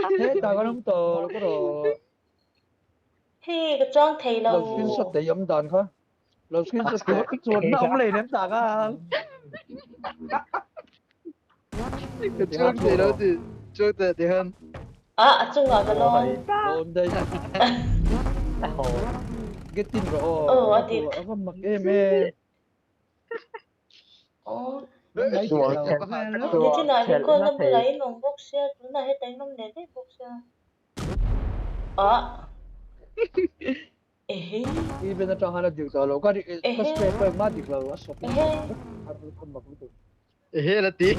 Hetah kan awm tawh lo ka rawh. Hei ka chuang thei lo. Lo screenshot teh i awm dan kha. Lo screenshot teh chuanna awm lei nem tak a. Ka chuang thei lo ti. Chuang teh ti han. Ah a chungah ka lawn. Lawn daih. Get in rawh aw. Aw a dik. A va mak em em. Aw. Sual Nichinah khelh recall na na thei. bulah in awm bawk sia, tunah hetah in awm leh daih bawk sia. Ah. Ehe. Even atang han a dik tawh lo ka ka spray pawh engmah dik lo a sawp in a mak lutuk. Ehe la ti.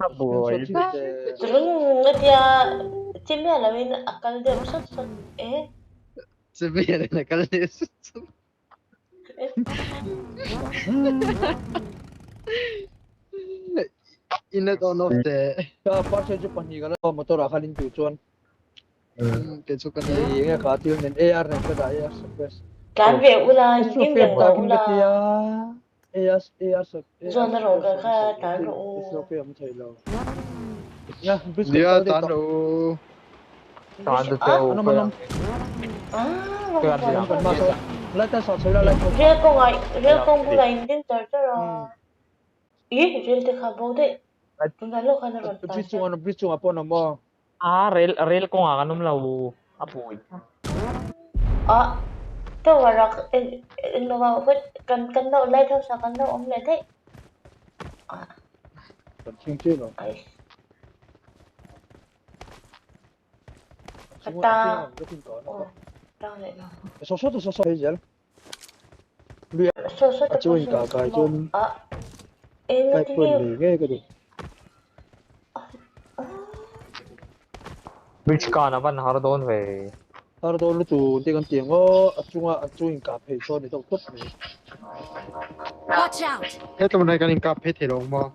Ka buai. Turun atia chimia lo in a kal deuh sawt sawt e. Chimia lo in a kal deuh sawt sawt. Inlet on off teh. Ka parcel chu pahnih ka la motor ah khan in duh chuan. Kei chu ka nei. Enge kha thil nen AR nen ka dah AR suppress. Tlan ve ula ding reng rawh ula. AR AR Zawn a rawh ka kha tlan rawh u. Am thei lo. Nia bridge Nia tlan rawh u. Tlan ta cheu. Anam anam. Ah Kan ma so. Lai ta sa choi la lai. Rel kawngah rel kawng bulah in ding char char a. Ih rel te kha bo daih. Tunah lawk khan a rawn tlan. Bridge chungah bridge chungah pawh an awm aw. A rel rel kawngah kan awm lo a buai. Ah tower ah eng lo ah kan kan lo lighthouse ah kan lo awm leh daih. Ah. Kan thleng chiah lo. Ai. Ka ta. Aw tang leh lo. Saw saw saw saw hei zel. Saw saw A chu in kah kai chuan Ah. Eng kai ti pawhin nge lei ngei ka duh. Bridge kan a van har dawn ve. Har dawn lutuk te kan ti ang aw a chunga a chu in kah phei chuan ni deuh tawp mai. Watch out! Hetlai hmun ah hian kan inkap phei thei lo ang maw?